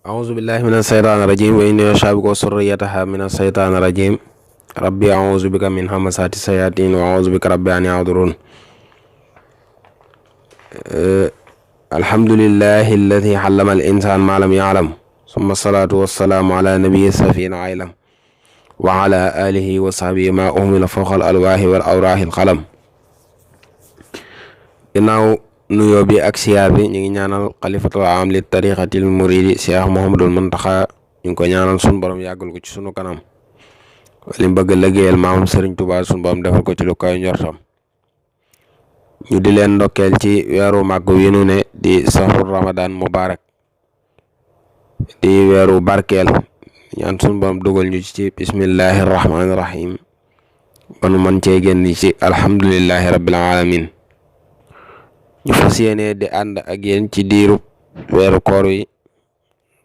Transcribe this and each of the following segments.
أعوذ بالله من الشيطان الرجيم وإني أشهبك وسريتها من الشيطان الرجيم ربي أعوذ بك من همسات الشياطين وأعوذ بك ربي أن يحضرون الحمد لله الذي علم الإنسان ما لم يعلم ثم الصلاة والسلام على نبي السفين عالم وعلى آله وصحبه ما أهمل فوق الألواح والأوراح القلم ginnaaw nuyoo bi ak siyaar bi ñu ngi ñaanal xalifatul aam li tariqatil muridi Cheikh Mouhamadul Muntaxa ñu ngi ko ñaanal sunu borom yàggal ko ci sunu kanam li mu bëgg liggéeyal maamam Serigne Touba sunu borom defal ko ci lu koy njortam ñu di leen ndokkeel ci weeru màgg wi nu ne di sahru Ramadan mubarak di weeru barkeel ñaan sunu borom dugal ñu ci bismillahi rahmaani rahim ba nu mën cee génn ci alhamdulillahi rabbil alamin ñu fas yéene di ànd ak yéen ci diirub weeru koor wi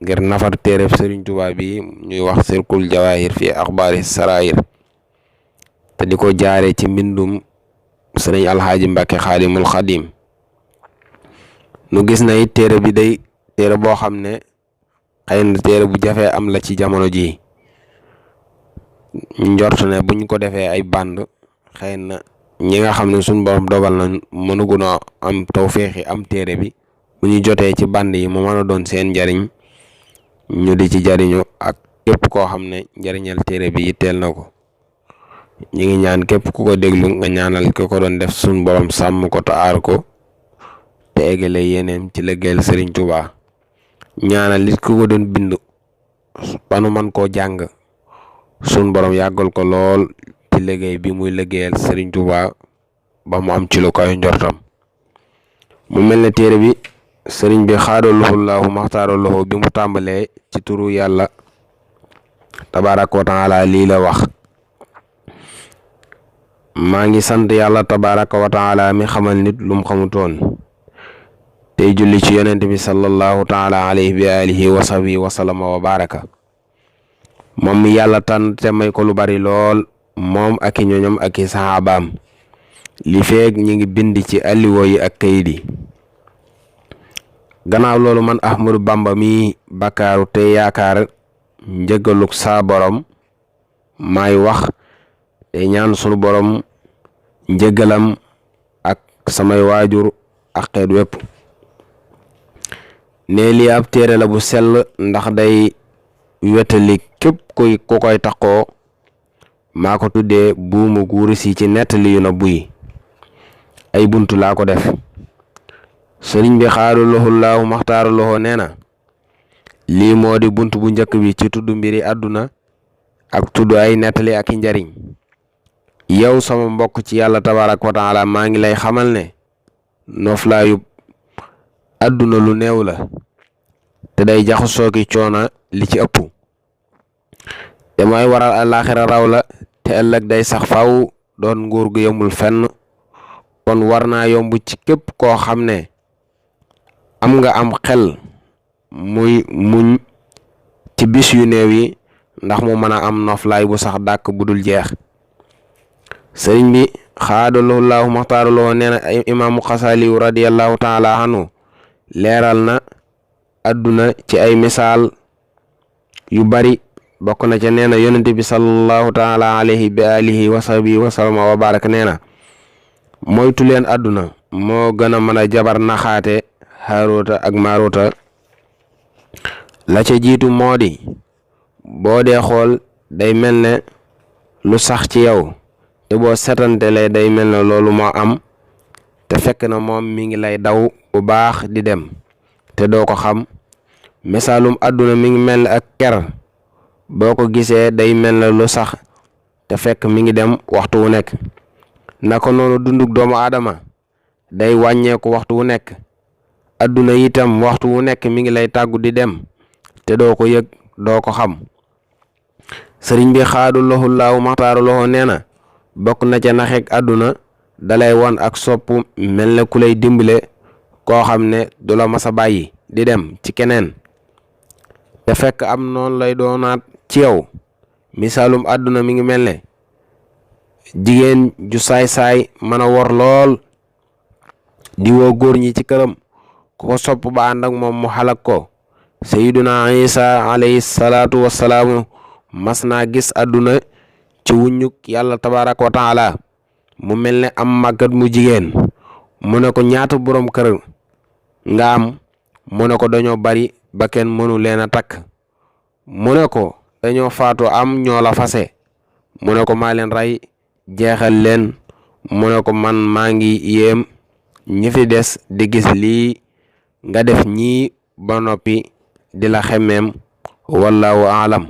ngir nafar téereb Sëriñ Tuubaa bi ñuy wax sirkul jawaahir fi axbaari saraayir te di ko jaare ci mbindum sëriñ alxaaji Mbàkke xaadimul xadim nu gis na it téere bi day téere boo xam ne xëy na téere bu jafee am la ci jamono ji njort ne buñ ko defee ay band xëy na ñi nga xam ne suñ borom dogal na mënugunoo am tawféexi am téere bi bu ñu jotee ci band yi mu mën a doon seen njariñ ñu di ci jariñu ak képp koo xam ne njariñal téere bi yitteel na ko ñi ngi ñaan képp ku ko déglu nga ñaanal ki ko doon def suñ borom sàmm ko te aar ko te eggale yeneen ci liggéeyal Sëriñ Tuubaa ñaanal nit ku ko doon bind ba nu man koo jàng suñ borom yàggal ko lool ci liggéey bi muy liggéeyal Sëriñ Tuubaa ba mu am ci lu koy njortam mu mel ne téere bi sëriñ bi xaadalahu llaahu maxtaaralahu bi mu tàmbalee ci turu yàlla tabaaraka wa taala lii la wax: maa ngi sant yàlla tabaaraka wa taala mi xamal nit lu mu xamutoon tey julli ci yonent bi sallallahu taala alayhi bi alihi wa sahbihi wa sallama wa baraka moom mi yàlla tànn te may ko lu bari lool moom ak i ñoñom ak i saxaabaam li feeg ñi ngi bind ci alliwo yi ak kayit yi. gannaaw loolu man Ahmadu Bamba mi bakkaaru te yaakaar njëgaluk saa borom maay wax te ñaan sunu borom njëgalam ak samay waajur ak xeet wépp ne lii ab téere la bu sell ndax day wetali képp ku koy taxoo. maa ko tuddee buumu guurus yi ci nettali yu na buy ay buntu laa ko def. sëriñ bi xaadalahu llaahu maxtaaralahu nee na lii moo di bunt bu njëkk bi ci tudd mbiri àdduna ak tudd ay nettali ak i njariñ. yow sama mbokk ci yàlla tabaaraka wa taala maa ngi lay xamal ne noflaayu àdduna lu néew la te day jaxasoo ki coona li ci ëpp te mooy waral àllaaxira raw la te ëllëg day sax faw doon nguur gu yemul fenn. kon war naa yomb ci képp koo xam ne am nga am xel muy muñ ci bis yu néew yi ndax mu mën a am noflaay bu sax dàkk bu dul jeex. sëriñ bi xaadalahu llaahu maxtaaralahu nee na imaamu xasaliyu radiyallahu taala anhu leeral na àdduna ci ay misaal yu bari. bokk na ca nee na yonente bi sallallahu taala alayhi bi alihi wa sahbihi wa sallama wa baraka nee na moytu leen àdduna moo gën a mën a jabar naxaate Haaruuta ak Maaruuta. la ca jiitu moo di boo dee xool day mel ne lu sax ci yow te boo setantelee day mel ne loolu moo am te fekk na moom mi ngi lay daw bu baax di dem te doo ko xam. misaalum àdduna mi ngi mel ne ak ker boo ko gisee day mel ne lu sax te fekk mi ngi dem waxtu wu nekk. naka noonu dunduk doomu aadama day wàññeeku waxtu wu nekk. adduna itam waxtu wu nekk mi ngi lay tàggu di dem te doo ko yëg doo ko xam. sëriñ bi xaadalahu llaahu maxtaaralahu nee na bokk na ca naxeek àdduna dalay won ak sopp mel ne ku lay dimbale koo xam ne du la masa bàyyi di dem ci keneen te fekk am noonu lay doonaat ci yow. misaalum àdduna mi ngi mel ne jigéen ju saay-saay mën a wor lool di woo góor ñi ci këram ku ko sopp ba ànd ak moom mu xalak ko sayyiduna isa alayhi salaatu wassalaamu mas naa gis àdduna ci wuññuk yàlla tabaraka wa taala mu mel ne am màggat mu jigéen mu ne ko ñaata boroom kër nga am mu ne ko dañoo bari ba kenn mënu leen a takk mu ne ko dañoo faatu am ñoo la fase mu ne ko maa leen rey jeexal leen mu ne ko man maa ngi yéem ñi fi des di gis lii nga def ñii ba noppi di la xemmeem wallahu aalam.